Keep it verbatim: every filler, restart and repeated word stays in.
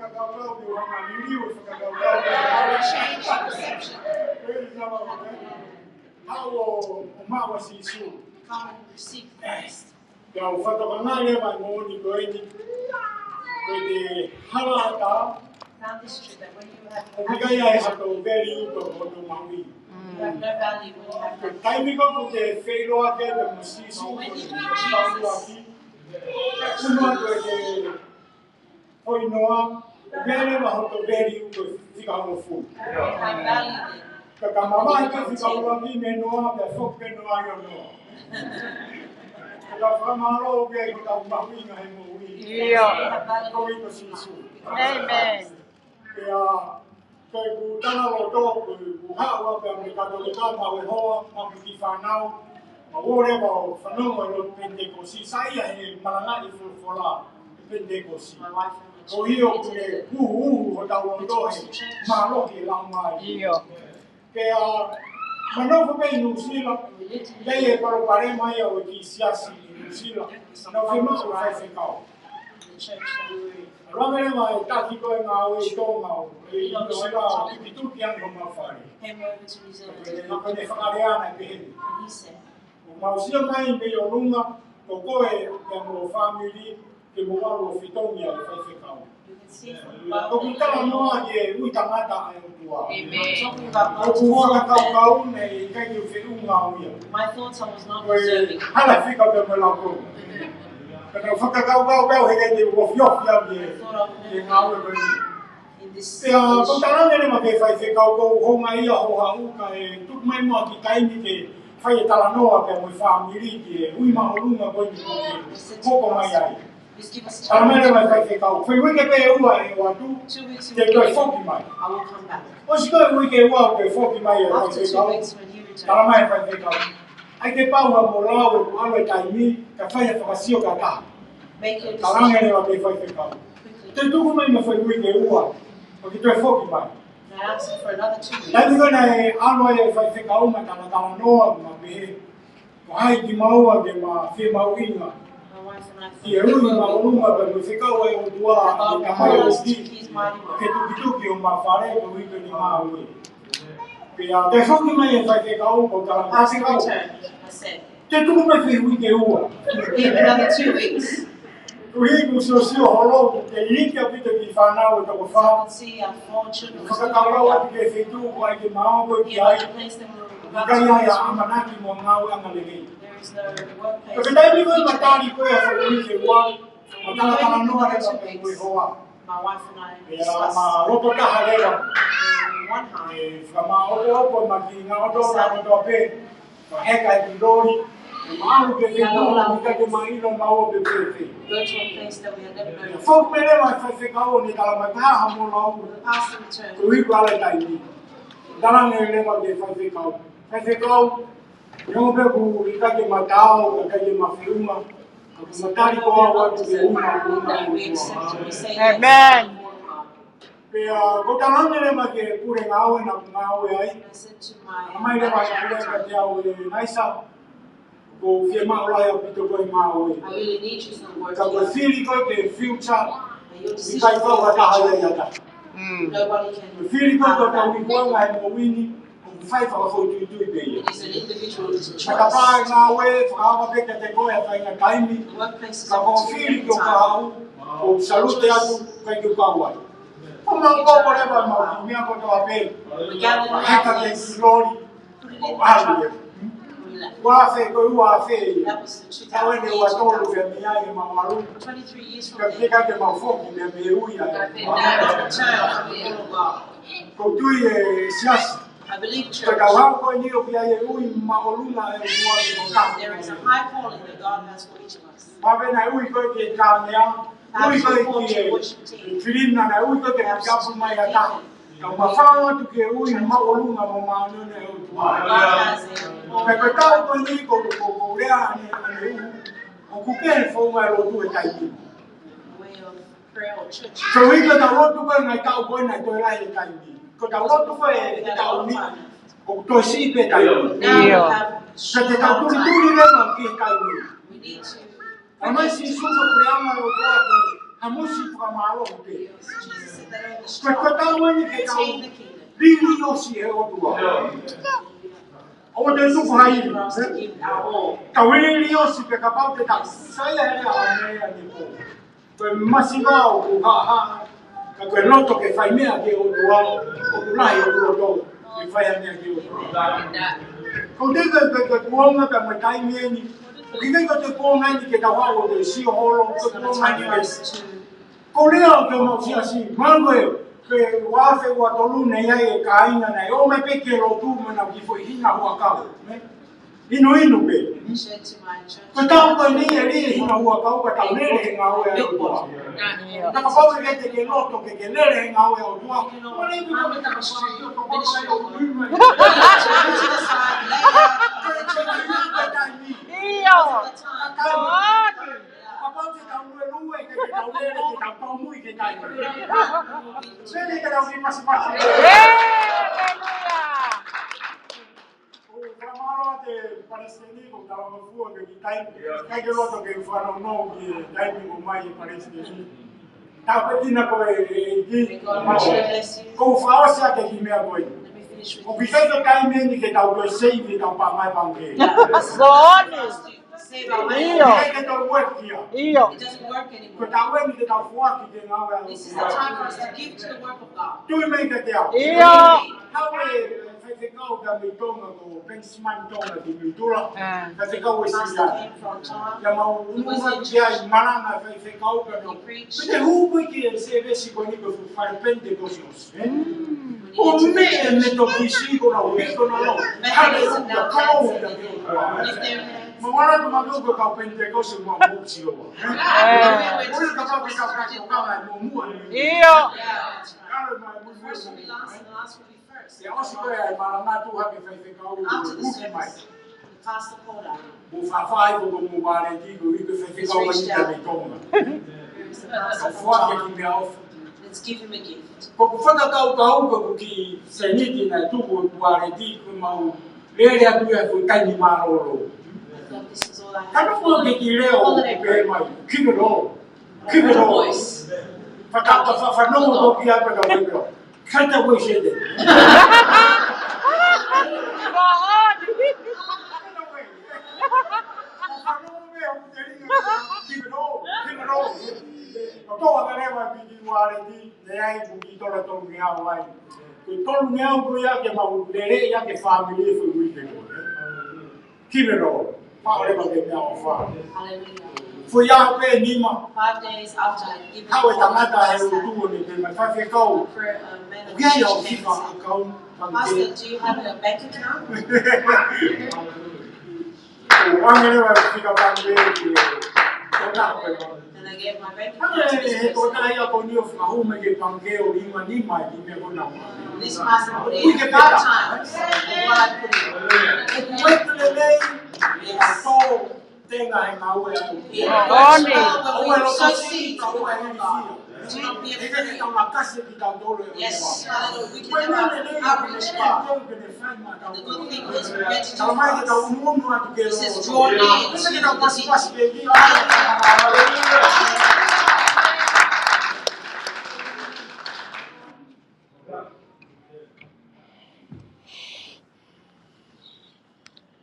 Fakakaukau ki he anga liliu, fakakaukau ki he anga. Change your perception. Praise the Lord, eh? Haʻu ʻo, ʻo maʻu ʻa Sīsū. Come and receive Christ. Pea u fakatokangaʻi leva e moʻoni ko eni. Ko e hala ʻatā. Found this truth that when you have ʻOku ʻikai ai hato value ko hoto maʻu. You have no value when you have no. Taimi ko ē ʻoku te feʻiloaki ai pea mo Sīsū, when you meet Jesus, ʻoku ʻikai ke hoinoa, ʻoku ʻikai leva hoto value ko e fika hongofulu. Ka ka mavahe ko e fika ʻuluaki mei he noa, pea foki pē noa ʻi ʻo noa. Ka ka fakamālō ʻoku ʻi ai hotau mahuʻinga he moʻui. ʻIo. Ko e ko Sīsū. Amen. Pea, ko ʻeku talaloto, ko ʻeku haʻu ʻa pea mei Katolika, maʻu e hoa, maʻu e kiʻi fānau, ma ō leva ʻo fanongo e lotu Penitekosi, saiʻia he malangaʻi folofola ʻo e Penitekosi. Ko ia ʻoku ne uhu, uhu hotau loto he mālohi e Laumālie. ʻIo. Pea, ma nofo pē ʻi Nuʻusila, ʻi ai e palopalema ia ʻo e kiʻi siasi ʻi Nuʻusila. Naʻa ku fiemaʻu faifekau. ʻAlu ange leva e taki ko ē ngāue ʻi Tonga ʻo, ʻi Nuʻusila ʻo tukituki ange homau fale. Ko e, ko e fakalea naʻe pehē ni. ʻOku mau sio mai mei ʻolunga, ko koe pea mo ho fāmili, ke mou ʻalu ʻo fetongi ʻa e faifekau. ʻOku ou talanoa ki he ui tangata ʻa e ʻOtua. ʻOku ou fakakaukau naʻe ʻikai ke u feʻunga au ia. Ko e hala fika pea mo e lau ko. Ka naʻa ku fakakaukau pē au heʻikai te u ofiofi au ki he, ki he ngāue ko eni. Pea ʻoku ou talaange leva ki he faifekau ʻoku ou houngaʻia hoʻo haʻu kae tuku mai muʻa ha kiʻi taimi ke fai e talanoa pea mo e fāmili ki he ui māʻolunga ko eni ʻoku ke hoko mai ai. Tala mai leva e faifekau, foʻi uike pē ʻe ua ʻe ʻoatu, te u toe foki mai. ʻOsi ko e uike ʻe ua ʻoku ke foki mai e faifekau. Tala mai e faifekau, ʻai ke pau ha mo lau ʻeku ʻalu e taimi, ka fai ha fakasio kātoa. Talaange leva ki he faifekau, te u tuku mai mo e foʻi uike ʻe ua, ʻo ke toe foki mai. Taimi ko ē naʻe ʻalu ai e faifekau ma talatalanoa ma pehē, ko hai kimaua ke ma fiemaʻu ʻi he ui māʻolunga pea mo e fekau ʻa e ʻOtua ʻi he tamai ʻo ki ke tukituki ʻo ma fale ko ui ke ni ngāue. Pea toe foki mai e faifekau ʻo talatalanoa. Te u tuku mai foʻi uike ʻe ua. Give another two weeks. Koeʻuhi ʻoku ou siosio holo, ʻoku ʻikai ke ʻi ai ha kiʻi fānau ʻe toko fā. Fakakaukau atu ki he feituʻu ʻoku ʻai ke ma ō ki ai. ʻIkai ʻi ai ha ʻamanaki mo e ngāue angalelei. Ka ko e taimi ko ē ma tali ko ē ʻa e foʻi uike ʻe ua, ma talatalanoa leva pea mo e hoa. Pea ma loto taha leva. ʻE, fakamāʻopoʻopo ma kiʻi ngaʻotoʻoto pē. Ka heka e kiʻi loli, ʻe ma ʻalu ki he feituʻu ʻoku ʻikai ke ma ʻilo maua pe fēfē. Pea foki mai leva e faifekau ʻo ne tala mai, ka ha mo lau. Ko e ui pala e taimi. Talaange leva ki he faifekau, faifekau, neongo pē ʻoku ʻikai ke ma taau, ʻikai ke ma feʻunga, ka ʻoku ma tali ko au atu ke uma, uma, uma. Amen. Pea ʻoku ou talaange leva ki he pule ngāue naʻa ku ngāue ai. Tala mai leva e pule kiate au, ʻe Naisa, ʻoku ou fiemaʻu lahi ʻaupito koe he ngāue. Ka ko e fili ko ē ki he future, ʻikai ke ʻi ai ha taha ia ʻiate au. Ko e fili ko ē ki hotau ikuʻanga he moʻui ni, ʻoku fai fakafoʻituitui pē ia. Matapā e ngāue, fakaava pē kiate koe ha faʻahinga taimi, ka ko e fili ki ho kahaʻu, ʻoku salute atu, ʻikai ke u kau ai. ʻOku mau koko leva mau kiʻi meʻa kotoa pē. Heka ke kiʻi loli. ʻO ʻalu leva. Ua afe, ko e ua afe ia. Taʻu eni ua tolu pea mei ai ʻe mau ʻalu. Ka ʻikai ke mau foki mei he ui ʻa e. ʻOku ou tui e siasi. Ka tau hau ko eni ʻoku ʻi ai e ui māʻolunga ʻa e ʻOtua ki ho kahaʻu. Mavena e ui ko ē ki he kāmea, ui ko ē ki he filina, naʻe ui ko ē ki he pikapu mai ʻa taha. Ka u mafao atu ki he ui māʻolunga mo māʻoniʻoni ʻa e ʻOtua. Pea ko e taʻu ko eni ko, ko, ko e lea ʻa e, ʻa e ui, ʻoku pehē founga e lotu he taimi. Ko e ui ko ē ʻetau lotu ko ē ngaahi taʻu ko ē naʻe toe lahi he taimi. Ko ʻetau lotu ko ē he taʻu ni, ʻoku toe siʻi pē taimi. ʻIo. Pea te tau tulituli leva ki he taimi. Tala mai Sīsū ko e puleʻanga ʻo e ʻOtua ʻoku Hamusi fakamālō pē. Ko e, ko e taumuʻa eni ke tau liliu ʻosi he ʻOtua. ʻOua te tuku ha ivi, ē? Tau liliu ʻosi pē kapau te tau saiʻia he lea ʻa e meʻa ni pō. Ko e masiva ʻoku haʻahaʻa, ka ko e loto ke fai meʻa ki he ʻOtua, ʻoku lahi hoku loto ke fai ha meʻa ki he ʻOtua. Ko e, ko e, ko e, ko e kuonga pea mo e taimi eni. ʻOku ʻikai ko e kuonga eni ke tau haʻu ʻo sio holo, ko e kuonga eni ke ko e lea ʻo e kau siasi, mālō e, pe ua afe ua tolu naʻe ʻi ai e kāinga naʻe ō mai pē ki he lotu mo ʻenau kiʻi foʻi hinga huʻakau, ne? Inu-inu pē. Ko e taʻu ko eni ʻe lele e hinga huʻakau ka tau lele he ngāue ʻa e ʻOtua. Ka kapau ʻe ʻikai te ke loto ke ke lele he ngāue ʻa e ʻOtua, ʻoku lele pē ko e ʻOtua. ʻIo. Kapau te tau luelue, ke tau lele, ke tau taumuʻa, ke tau lele. Sene ke tau ki masi masi. ʻĒ, haleluia. ʻOku fakamālō atu e Palesiteni ko Talangofua ke ki taimi. ʻIkai ke loto ke fanongo ki he taimi ʻoku ʻomai e Palesiteni. Tāpuekina koe e, e, ki. Ko u fakaʻosi atu e kiʻi meʻa ko eni. ʻOku ʻikai ko e taimi eni ke tau toe save ʻetau paʻanga he pangikē. Sooni. ʻIo. ʻIkai ke tau work ia. ʻIo. Ko e taʻu eni ke tau foaki ki he ngāue ʻa e ʻOtua. Tui mai kiate au. ʻIo. Haʻu e faifekau ka mei Tonga ko Benjamin Tonga ki Niutula. Faifekau e sila. Ia mau unu atu ki ai malanga faifekau ka no. Pete huku ki he sēvesi ko eni ko e fuʻu fale Pentekosi. ʻO meʻa e Metotisi ko lau, ko lau. Haleluia, kau ia ke ua. Ma wala ko ma ko kau Pentekosi ma buksi ua. Ui ka kau ki kau kai ko kau ai mo mua. ʻIo. Kau mai mo mua. Ia ʻosi ko e malanga tu hake faifekau uki mai. Mo fafai ko ko mo vale ti ko i ko faifekau mai ta me Tonga. Ka fua ke ki mea ofu. Ko ku fakakaukau ko ku ki seniti na tuku vale ti ko mau lele atu ia ko kai ni mālōlō. Ka no ko ke ki leo ko pe mai. Ki ko lo. Ki ko lo. Fakaka fafanongo ko ki a ko ka weko. Kata wei sete. Ko e toa ka leva ki ki vale ti, te ai ku ki tola tolu ngeau ai. Ko e tolu ngeau ko ia ke mau lele ia ke fāmili e fuʻu uike ko. Ki velo, pā leva ke mea o fā. Hallelujah. Foʻi ʻaho pē nima. Five days after giving Hau e tangata e utu o ne te mai faifekau. Prayer, uh, man of Kia ia o God. Kifa akau. Pastor, do you have a bank account? ʻO ange leva fika pangikē ki he kona ko e pangikē. And I gave my bank account to this person. He kona ia ko ni o fika hū mai ki he pangikē ʻo lima nima ki he kona. This person put in five times what I put in. Ko e lelei, ʻe tō tenga he ngāue atu. Oni. Aua e loto siʻi, aua e ilifia. He ka ke tau lakasi ki tau tolo e Yes. Hallelujah. We can never outreach God. The good thing is, we're ready to fast. This is draw near to the King.